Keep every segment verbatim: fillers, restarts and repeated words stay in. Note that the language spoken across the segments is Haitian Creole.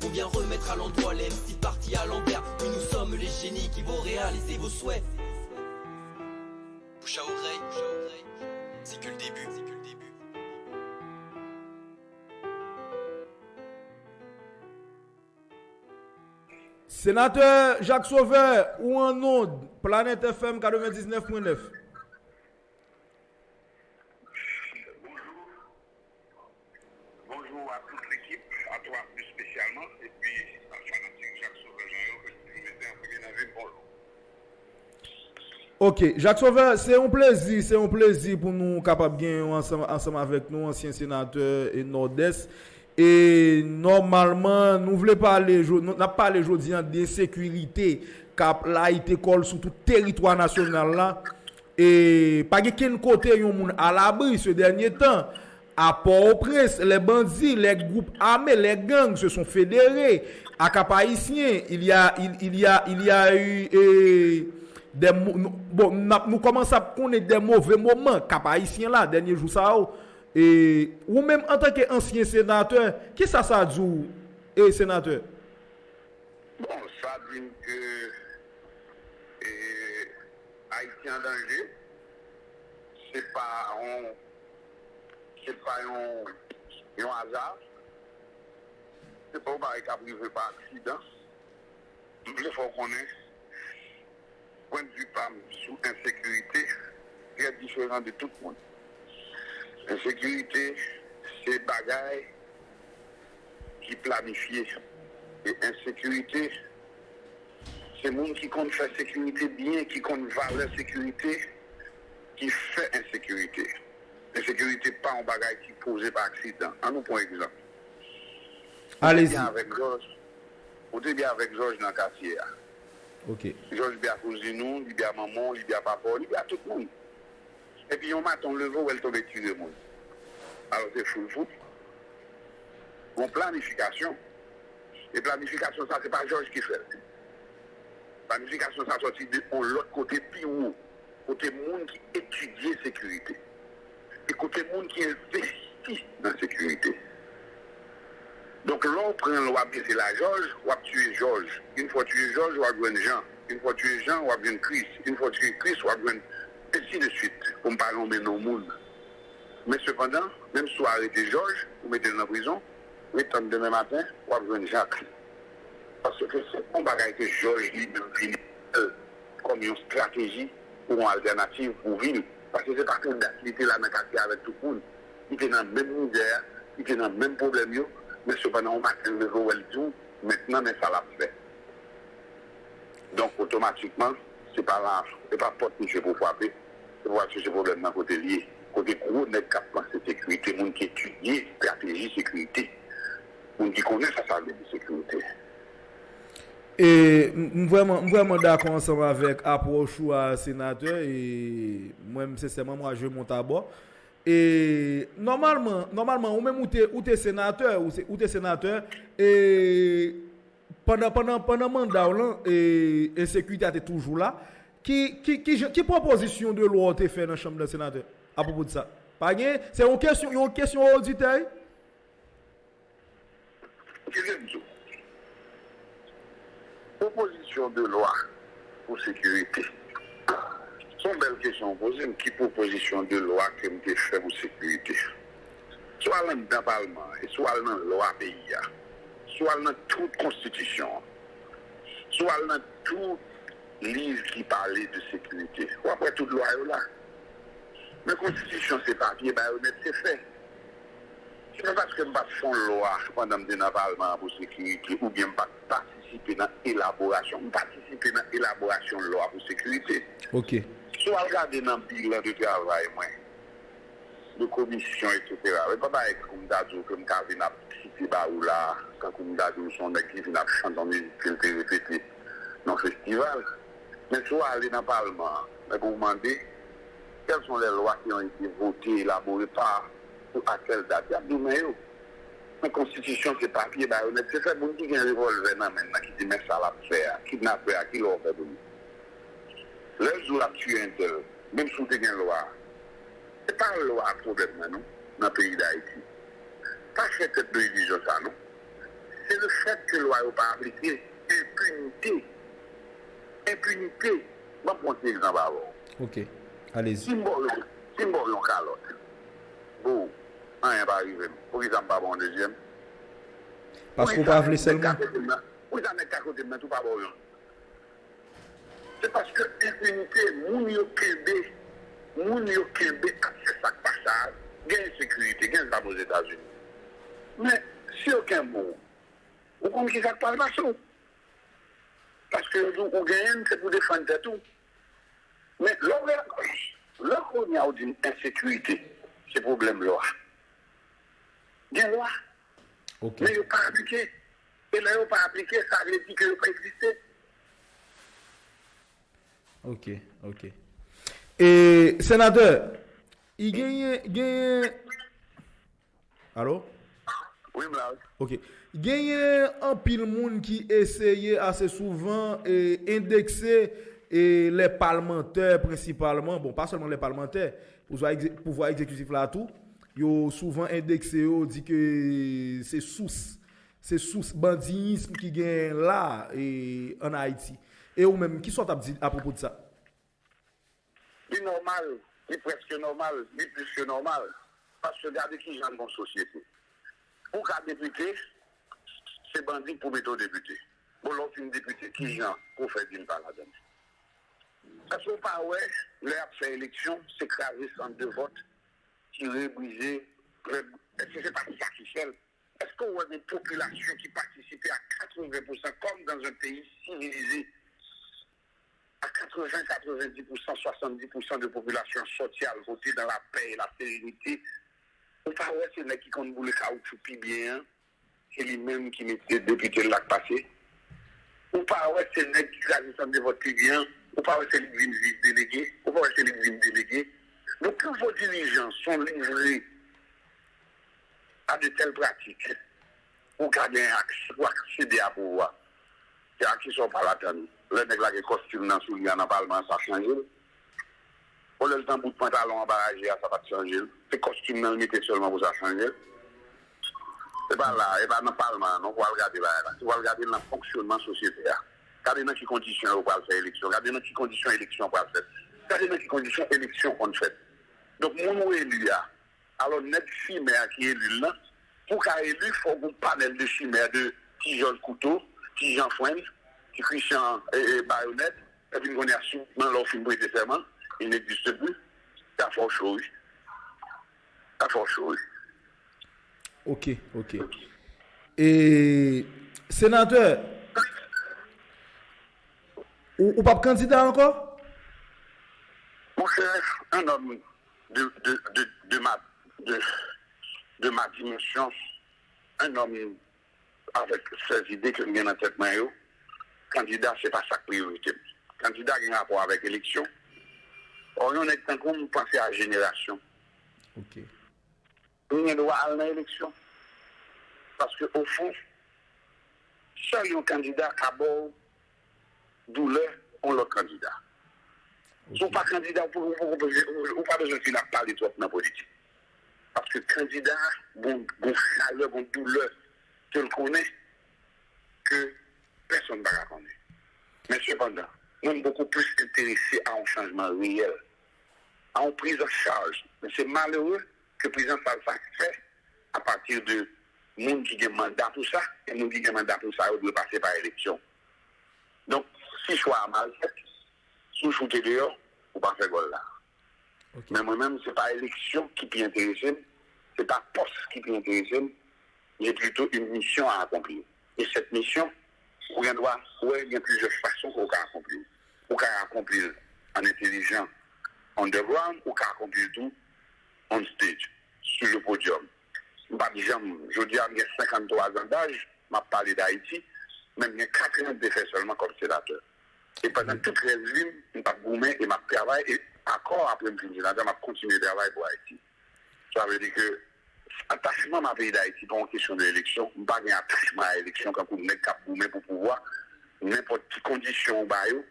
On vient remettre à l'endroit les M C partis à l'envers. Oui, nous sommes les génies qui vont réaliser vos souhaits. Bouche à oreille, c'est que le début. Senatè Jacques Sauveur, ou an ond, Planet F M katrevendiznèf pwen nèf. Bonjou. Bonjou a tout lekip, a twa plis espesyalman, epi a fanatik Jacques Sauveur Jean yo, ke m mete an premye nan vi m, bonjou. Ok, Jacques Sauveur, se yon plezi, se yon plezi pou nou kapab gen yon ansanm, ansanm avèk nou, ansyen senatè e Nòdès. E nòmalman, nou vle pale, n ap pale jodi a de ensekirite k ap layite kò l sou tout teritwa nasyonal la. E pa gen kenn kote yon moun alabri se dènye tan. À Port-au-Prince, les bandits, les groupes armés, les gangs se sont fédérés. À Cap-Haïtien, il y a, il, il y a, il y a eu euh, des, bon, nou kòmanse ap konnen de move moman Cap-Haïtien la, dènye jou sa yo. E ou menm antanke ansyen senatè, kisa sa di w, e senatè? Bon, sa di m ke e, Ayiti an danje, se pa yon se pa yon yon aza, se pa yon bagay k ap rive pa aksidan. M vle fè w konnen pwennvi pa m sou ensekirite trè diferan de tout moun. Ensekirite se bagay ki planifye. E ensekirite se moun ki konn fè sekirite byen, ki konn valè sekirite, ki fè ensekirite. Ensekirite pa yon bagay ki poze pa aksidan. An nou pran egzanp. Ou te Alezi. byen avèk Jòj. Ou te byen avèk Jòj nan katye a. Ok. Jòj byen a kouzin ou, li byen a manman w, li byen a papa w, li byen a tout moun. Epi yon maten w leve w wè l tonbe tire moun. Alò se foul fout. Gon planifikasyon. E planifikasyon sa se pa Jòj ki fè l. Planifikasyon sa sòti de yon lòt kote pi wo. Kote moun ki etidye sekirite. E kote moun ki envesti nan sekirite. Donk lè w pran l w ap bese la Jòj, w ap tiye Jòj. Yon fwa w tiye Jòj, w ap jwenn Jan. Yon fwa w tiye Jan, w ap jwenn Kris. Yon fwa w tiye Kris, w ap jwenn ensi de swit. Pou m pa nonmen non moun. Men sepandan, menm si w arete Jòj, ou mete l nan prizon, ret tann demen maten, w ap jwenn Jak. Paske se pa yon bagay ke Jòj li menm vini fè l kòm yon estrateji ou yon altènativ pou vi l. Paske se pa pou dat li te la nan katye avèk tout moun. Li te nan menm mizè a, li te nan menm pwoblèm yo, men sepandan yon maten l leve w wè l di w, mentnan men sa l ap fè. Donk otomatikman, se pa la, se pa pòt misye pou frape, se pou al chèche pwoblèm nan kote l ye. Kote gwo nèg k ap panse sekirite, moun ki etidye estrateji sekirite, moun ki konnen sa sa vle di sekirite. E m m vrèman m vrèman dakò ansanm avèk apwòch ou a senatè e mwen m sensèman mwa je mont abò. E nòmalman nòmalman ou menm ou te ou te senatè ou se- ou te senatè e pandan pandan pandan manda w lan e ensekirite a te toujou la. Ki ki ki jan- ki pwopozisyon de lwa w te fè nan chanm nan senatè apwopo de sa? Pa gen se yon kesyon yon kesyon oditè wi. Ki vle di w? Pwopozisyon de lwa pou sekirite. Se yon bèl kesyon w poze m, ki pwopozisyon de lwa ke m te fè pou sekirite? Si w al anndan palman an, e si w al nan lwa peyi a, si w al nan tout konstitisyon an, si w al nan tout liv ki pale de sekirite, w ap wè tout lwa yo la. Men konstitisyon se papye, bayonèt se fè. Se pa paske m pa t fè yon lwa pandan m te nan palman an pou sekirite oubyen m pa t patisipe nan elaborasyon. M patisipe nan elaborasyon lwa pou sekirite. Ok. Si w al gade nan bilan de travay mwen, de komisyon, etsetera, e pa bagay tankou m ta di w ke m ka vin ap site ba ou la, tankou m ta di w se yon nèg ki vin ap chante yon mizik ke l te repete nan festival. Men si w ale nan palman an, nèg ou mande, quelles sont les lois qui ont été votées, élaborées par, pour à telle date? Y ap di w men yo. Men konstitisyon se papye, bayonèt se fè. Moun ki gen revòlvè nan men l nan ki di men sa l ap fè a, kidnapè a, ki lwa w fè pou li? Lè l di w l ap tiye entèl, menm si w te gen lwa a, se pa lwa a k pwoblèm nan non, nan peyi Dayiti. Pa fè tèt nou ilizyon sa non. E le fèt ke lwa yo pa aplike, enpinite, enpinite, ban m pran ti egzanp avè w. Ok, alezi. Si m ba w yon, si m ba w yon kalòt, bon, anyen pa rive m. Poukisa m pa ba w yon dezyèm? Paske w pa vle sèlman. Poukisa nèg ka kote m nan tou pa ba w yon? Se paske enpinite, moun yo kenbe, moun yo kenbe aksè sa k pa sa a, gen ensekirite, gen zam Ozetazini. Men, si yo kenbe w, ou konn ki sa k pral pase w. Paske yo di w ou genyen l, se pou defann tèt ou. Men, lè w, lè kounye a w di m ensekirite, se pwoblèm lwa. Gen lwa, men yo pa aplike. E lè yo pa aplike, sa vle di ke yo pa egziste. Ok, ok. E, senatè, i genyen, genyen, alo? Wi, m la. Ok. Genyen anpil moun ki eseye ase souvan e, endekse e, lè palmantè prensipalman, bon, pa sèlman lè palmantè, pouvwa egze- pouvwa egzekitif la tou, yo souvan endekse yo, di ke se sous, se sous bandiyism ki gen la e, ann Ayiti. E ou menm, kisa w t ap di apwopo de sa? Li nòmal, li prèske nòmal, li plis ke nòmal. Paske gade kijan n gon sosyete. Pou w ka depite, se bandi k pou mete w depite. Bon, lè w fin depite, kijan pou w fè di m pa ladan l? Èske w pa wè, lè y ap fè eleksyon, se kraze sant de vòt tire, brize, plè, èske se pa sa ki fè l? Èske w wè gen popilasyon ki patisipe a katreven pousan, comme dans un pays civilisé, a katreven, katreven dis pousan, swasann dis pousan de popilasyon an sòti al vote dans la paix et la sérénité? Ou pa wè se nèg ki konn boule kawoutchou pi byen an, se li menm ki mete depite l la k pase? Ou pa wè se nèg ki kraze sant de vòt pi byen an? Ou pa wè se li k vin viv delege? Ou pa wè se li k vin delege? Donk, yon fo dirijan, se yon livre à de telles pratiques, ou ka gen aksè, ou aksede a pouvwa. Se a kisa w pral atann? Lè nèg la gen kostim nan sou li a nan palman an, sa chanje l? Olye l t an bout pantalon anba raje a, sa pa t chanje l? Se kostim nan l mete sèlman pou sa chanje l? Se pa la, e pa nan palman an non pou w al gade bagay la. Se pou w al gade l nan fonksyònman sosyete a. Gade nan ki kondisyon yo pral fè eleksyon. Gade nan ki kondisyon eleksyon pral fèt. Gade nan ki kondisyon eleksyon konn fèt. Donk, moun ou eli a, alò nèg chimè a ki eli l lan, pou w ka eli, fò w gen yon panèl de chimè de ti Jòj Kouto, ti Jan Frenn, ti Krisyan e, e, Bayonèt, epi n konnen a sibitman lè w fin prete sèman, il n'existe plus. Sa fè w cho wi. Sa fè w cho wi. Ok, ok. E, senatè, ou, ou p ap kandida ankò? Monchè, un homme de, de, de, de ma, de, de ma dimension, un homme avec ces idées ke m gen nan tèt mwen yo, kandida se pa sa k priyorite m. Kandida gen rapò avèk eleksyon. Or, yon nèg tankou m panse a jenerasyon. Ok. M gen dwa al nan eleksyon. Paske, ofon, sèl yon kandida ka ba w doulè yon lòt kandida. Si w pa kandida, ou, ou, ou, ou pa bezwen fin ap pale twòp nan politik. Paske kandida a gon, gon chalè, gon doulè ke l konnen ke pèsonn pa ka konnen. Men sepandan, mwen m bokou plis enterese a yon chanjman reyèl, a yon priz an chaj. Men se malere ke priz an chaj sa fè apati de moun ki gen manda pou sa, e moun ki gen manda pou sa yo dwe pase pa eleksyon. Donk, si chwa a mal fèt, si w choute deyò, ou pa fè gòl la. Men mwen menm, se pa eleksyon ki pi enterese m, se pa pòs ki pi enterese m, j'ai plutôt une mission à accomplir. Et cette mission, ou gen dwa wè gen plizyè fason ke w ka akonpli l. Ou ka akonpli l an entelijan, underground, ou ka akonpli l tou on stage, sur le podium. M pa t janm, jodi a m gen senkanntwa zan daj, m ap pale d Ayiti, men m gen kat ane de fè sèlman kòm senatè. E pandan tout rès vi m, m t ap goumen e m ap travay, e akò apre m fin senatè, m ap kontinye travay pou Ayiti. Sa vle di ke atachman m a peyi Dayiti pa yon kesyon de eleksyon. M pa gen atachman a eleksyon kankou nèg k ap goumen pou pouvwa. Nenpòt ki kondisyon ou ba yo,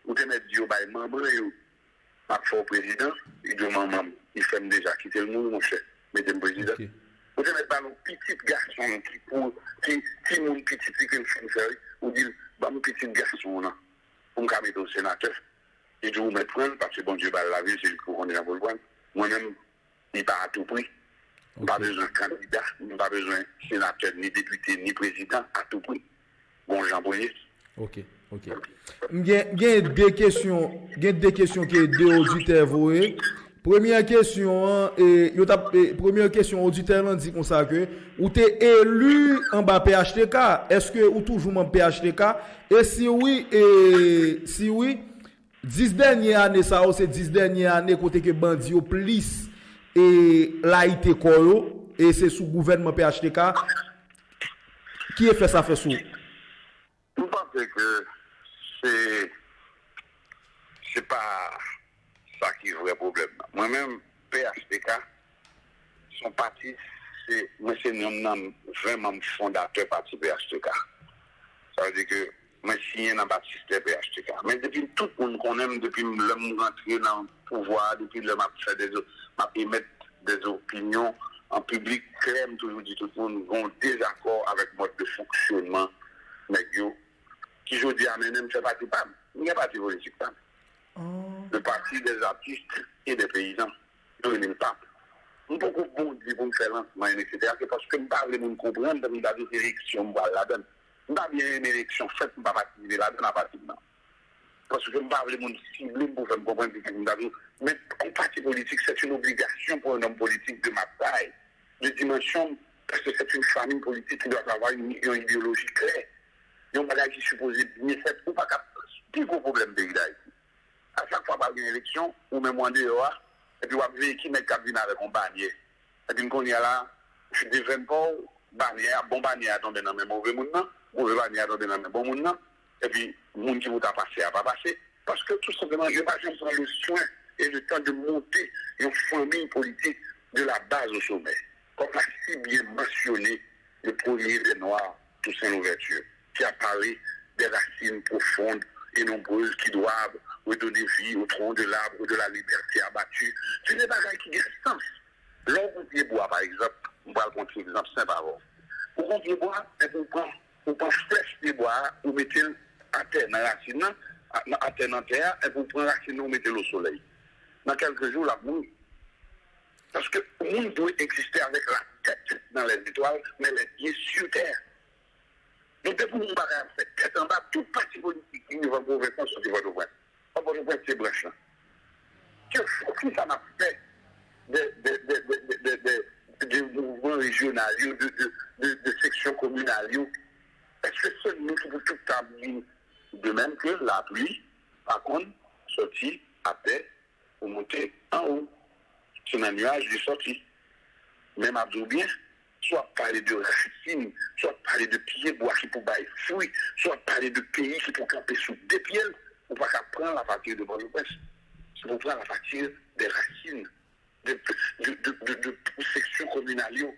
ou te mèt di yo bay manman yo, m ap fè w prezidan, li di w manman m, li fè m deja, kite l mouri, monchè, mete m prezidan. Ou te mèt ba nou pitit gason ki pou ki timoun pitit li ke l fin fè, wi. Ou di l, "Ban m pitit gason w lan pou m ka mete w senatè." Li di w, "Ou mèt pran l, paske Bondye ba l lavi, se li ki pou konnen jan pou l pran l." Mwen menm, li pa a tou pri. M pa bezwen kandida, m pa bezwen senatè, ni depite, ni prezidan a tou pri. Gon jan pou l ye. Ok, ok. M gen, gen de kesyon, gen de kesyon ke de oditè voye. Premyè kesyon an, e, yo t ap, e, premyè kesyon oditè lan di konsa ke ou te eli anba P H T K. Èske ou toujou manm P H T K? E si wi, e si wi, dis dènye ane sa yo, se dis dènye ane kote ke bandi yo plis e layite kò yo, e se sou gouvènman P H T K. Ki efè sa fè sou ou? M panse ke se, se pa sa ki vrè pwoblèm nan. Mwen menm, P H T K, se yon pati, se, mwen se yonn nan ven manm fondatè pati P H T K. Sa vle di ke mwen siyen nan batistè P H T K. Men depi tout moun konnen m, depi lè m rantre nan pouvwa a, depi lè m ap fè de, m ap emèt de opinyon an piblik klè, m toujou di tout moun, gen yon dezakò avèk mòd de fonksyonman nèg yo, ki jodi a mennen m fè pati pa m. M gen pati politik pa m. Le Parti des Artistes et des Paysans. Yo rele l pap. M poko bon di pou m fè lansman, etsetera. Se paske m pa vle moun konprann, tankou m ta di se eleksyon m pral ladan l. M pa byen renmen eleksyon fèt, m pa patisipe ladan l apati de nan. Paske m pa vle moun sible m pou fè m konprann se kiyès m ta di. Men yon pati politik, c'est une obligation pour un homme politique de ma taille, de dimension, parce que c'est une famille politique qui doit avoir une, une idéologie claire. Yon bagay ki sipoze byen fèt, ou pa ka, pi gwo pwoblèm peyi Dayiti. A chak fwa pral gen eleksyon, ou menm ou andeyò a, epi w ap veye ki nèg k ap vin avèk yon banyè. Epi kounye a la, devèn pa w, banyè a, bon banyè a tonbe nan men move moun nan, move banyè a tonbe nan men bon moun nan, epi moun ki pou ta pase a pa pase. Paske tou senpleman, yo pa janm pran le soin et le temps de monter yon fanmi politik de la base au sommet. Comme l'a si bien mentionné le premier des Noirs, Toussaint Louverture, qui a parlé des racines profondes et nombreuses qui doivent redonner vie au tronc de l'arbre de la liberté abattu. Se de bagay ki gen sans. Lè w pran pye bwa, pa egzanp, m pral pran ti egzanp senp avè w. Ou pran pye bwa, epi ou pran, ou pran flèch pye bwa a, ou mete l atè nan rasin nan, a- nan- atè nan tè a, epi ou pran rasin nan, ou mete l o solèy. Nan kèlke jou, l ap mouri. Paske moun dwe egziste avec la tête dans les étoiles, mais les pieds sur terre. Donk, depi moun pa ka fè tèt anba, tout pati politik ki viv an pwovens lan soti Pòtoprens. An Pòtoprens, se branch lan. Ke, ki sa n ap fè de, de, de, de, de, de, de mouvman rejyonal yo, de, de, de, de seksyon kominal yo? Èske se nou ki pou tout tan ap di de menm ke lapli pa konn soti atè pou monte anwo? Se nan nyaj li sòti. Men m ap di w byen, si w ap pale de rasin, si w ap pale de pye bwa ki pou bay fwi, si w ap pale de peyi ki pou kanpe sou de pye l, ou pa ka pran l apati de Pòtoprens. Se pou pran l apati de rasin, de, de, de, de, de seksyon kominal yo.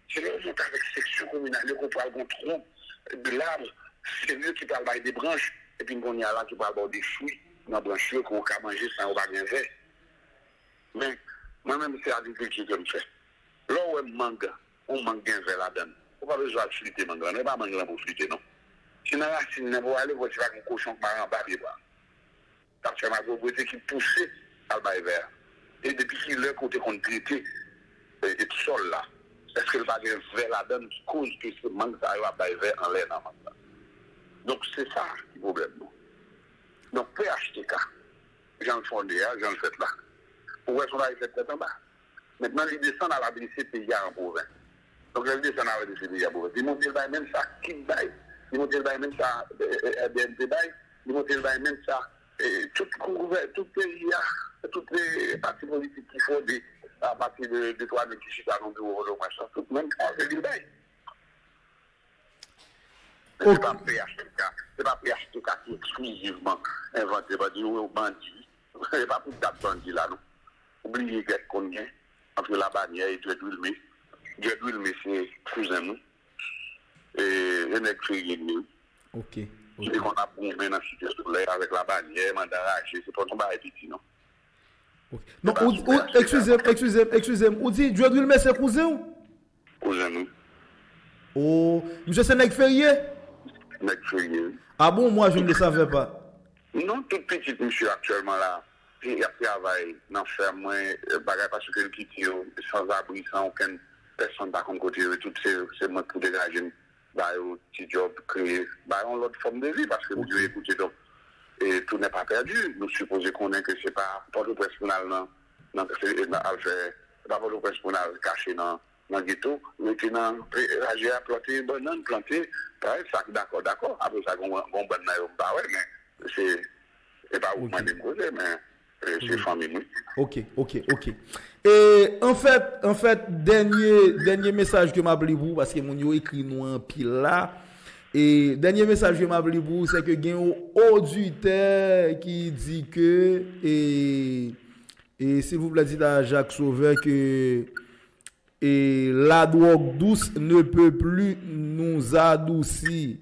Se lè w monte avèk seksyon kominal yo ke w pral gen yon twon de lab serye ki pral bay de branch, epi kounye a la ki pral ba w de fwi nan branch yo ke w ka manje san yo pa gen vè. Men, mwen menm, se agrikilti ke m fè. Lè w wè mang, yon mang gen vè ladan l, ou pa bezwen al flite mang lan, non, e pa mang lan pou flite, non. Se nan rasin nan pou w ale, pou w wè si pa gen kochon k mare anba pye bwa. K ap fè malpwoprete ki pouse al bay vè a. E depi ki lè ke w te konn trete, e, e sòl la? Èske l pa gen vè ladan l ki koz ke se mang sa yo ap bay vè anlè nan mang lan? Donk, se sa ki pwoblèm nou. Donk, P H T K, jan l fonde a, jan l fèt la, ou wè se yon bagay fèt tèt anba. Mentnan, li desann al adrese peyi a an pwovens. Donk, lè l desann al adrese peyi a an pwovens, li montre l bay menm sa Kit bay, li montre l bay menm sa, e, e, R D N P bay, li montre l bay menm sa, e, tout gouvè-, tout peyi a, tout, e, pati politik ki fonde apati de, de twa nèg ki chita nan biwo Pòtoprens lan, tout menm sa, se li l bay. Se pa P H T K, se pa P H T K ki eksklizivman envante bandi, yo, yo bandi. Se pa pou dat bandi la, non. Ou bliye gè k konn gen ant Labanyè e Djèd Wilme. Djèd Wilme se kouzen nou. E, e nèg Ferye li ye, wi. Ok, ok. Ki te konn ap goumen nan Site Solèy avèk Labanyè, Manda Raje, se pa yon bagay piti, non. Ok. Non, ou, ou, ekskize m, ekskize m, ekskize m. Ou di Djèd Wilme se kouzen w? Kouzen nou. O, misye se nèg ferye? Nèg ferye. A bon, mwa jwenn de savè pa. Non, tout pitit misye aktyèlman la, y ap travay nan fèm mwen, bagay paske l kite yo sanzabri, san okenn pèsonn pa konn kote yo ye, tout se, se mwen k pou degaje m, ba yo ti djòb, kreye, ba yo yon lòt fòm de vi, paske yo ekoute, donk, e, tout n'est pas perdu. Nou sipoze konnen ke se pa Pòtoprens pou n al nan, nan, al fè, se pa Pòtoprens pou n al kache nan, nan geto, rete nan raje a, plante bannann, plante, parèt, sa k dakò, dakò. Apre sa, gon, gon bann nan yo m pa wè, men se, se pa ou k mande m koze, men e, se fanmi m, wi. Ok, ok, ok. E, anfèt, anfèt, dènye, dènye mesaj ke m ap li pou ou, paske moun yo ekri nou anpil la. E, dènye mesaj ke m ap li pou ou, se ke gen yon oditè ki di ke, e, e, silvouplè, di a Jacques Sauveur ke, e, la drogue douce ne peut plus nous adoucir.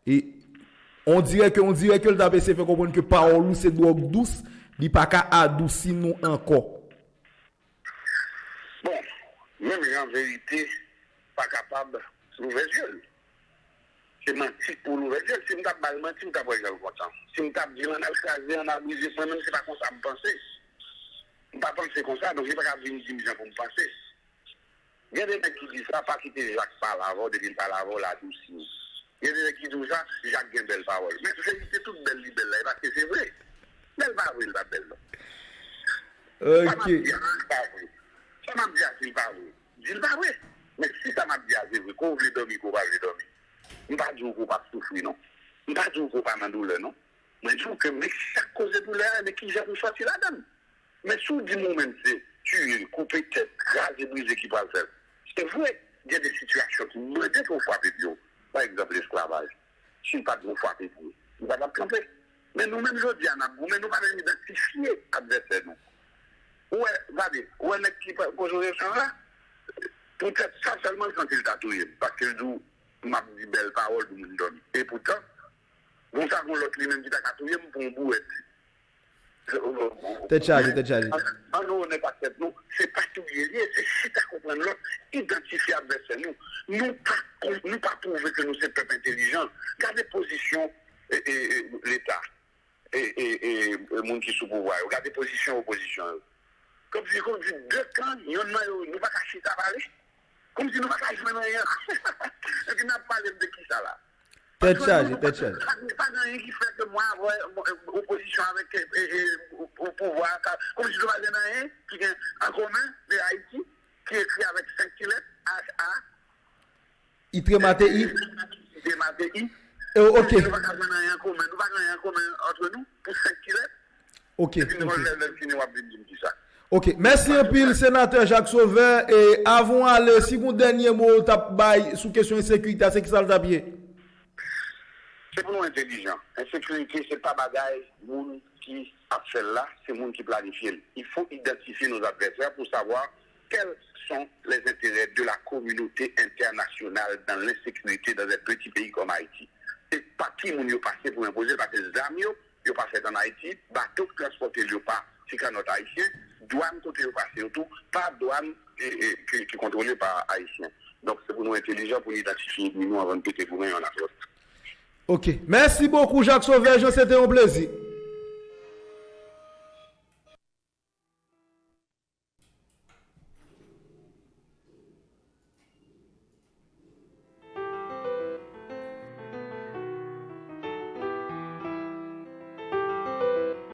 E, on dirait que, on dirait que l t ap eseye fè konprann ke pawòl ou se dwòg dous, li pa ka adousi nou ankò. Bon, menm jan verite pa kapab louvè zye l. Se manti k pou louvè zye l. Si m t ap ba l manti, m t ap wè jan l kontan. Si m t ap di l ann al kraze, ann al brize, mwen menm se pa konsa m panse. M pa panse konsa, donk li pa ka vin di m jan pou m panse. Gen de nèg ki di sa, pa kite Jak pale avè w, depi l pale avè w, l adousi w. Gen de nèg ki di w sa, Jak gen bèl pawòl. Men verite tout bèl li bèl la, e paske se vre. Lè l pa vre, l pa bèl non. Sa m ap di a, si l pa vre. Sa m ap di a, si l pa vre. Di l pa vre. Men si sa m ap di a se vre, ke w vle dòmi, ke w pa vle dòmi. M pa di w ke w p ap soufri non. M pa di w ke w pa nan doulè non. Mwen di w ke men chak koze doulè a, men kijan pou sòti ladan l. Men si w di m ou menm se tiye l, koupe tèt, kraze brize ki pral fè l. Se vre, gen de sitiyasyon ki mande ke w frape pye w. Pa egzanp, lesklavaj. Si l pa t gen frape pye, li pa t ap kanpe. Men nou menm jodi a n ap goumen, nou pa menm idantifye advèsè nou. Ou wè, gade, ou wè nèg ki pa- poze w kesyon la, poutèt sa sèlman l santi l ta touye m, paske l di w m ap di bèl pawòl pou moun dòmi. E poutan, gon sa gon lòt li menm ki ta ka touye m pou yon bouwèt. Tèt chaje, tèt chaje. An nou onèt ak tèt nou, se pa touye l ye, se chita konprann lòt, idantifye advèsè nou. Nou pa, nou pa pwouve ke nou se pèp entelijan. Gade pozisyon e, e, e, Leta, e, e, e, e moun ki sou pouvwa yo. Gade pozisyon opozisyon yo. Kòmsi, kòmsi de kan, yonn nan yo, nou pa ka chita pale. Kòmsi nou pa ka jwenn anyen. Epi n ap pale de kisa la? Tèt chaje, tèt chaje. Pa gen anyen ki fè ke mwen avè opozisyon avèk pouvwa a, kòmsi nou pa gen anyen ki gen an komen de Ayiti, ki ekri avèk senk ti lèt, H A. I tremate i. I tremate i. E, ok. Nou pa ka jwenn anyen an komen, nou pa gen anyen an komen antre nou pou senk ti lèt. Ok, Epi nou ok. lè lè fini w ap vin di m kisa. Ok, mèsi anpil, Senatè Jacques Sauveur. E avan w ale, si gon dènye mo w t ap bay sou kesyon ensekirite a, se kisa l t ap ye? Se pou nou entelijan. Ensekirite, se pa bagay moun ki ap fè l la, se moun ki planifye l. Il faut identifier nos adversaires pour savoir quels sont les intérêts de la communauté internationale dans l'insécurité dans un petit pays comme Haïti. Se pa ki moun yo pase pou enpoze l, paske zam yo, yo pa fèt ann Ayiti, bato k transpòte l yo pa ti kannòt ayisyen, dwàn kote yo pase yo tou, pa dwàn e, e, ki, ki kontwole pa ayisyen. Donk, se pou nou entelijan pou nou idantifye enmi nou anvan n pete goumen youn ak lòt. Ok. Mèsi bokou, Jacques Sauveur Jean, se te yon plezi.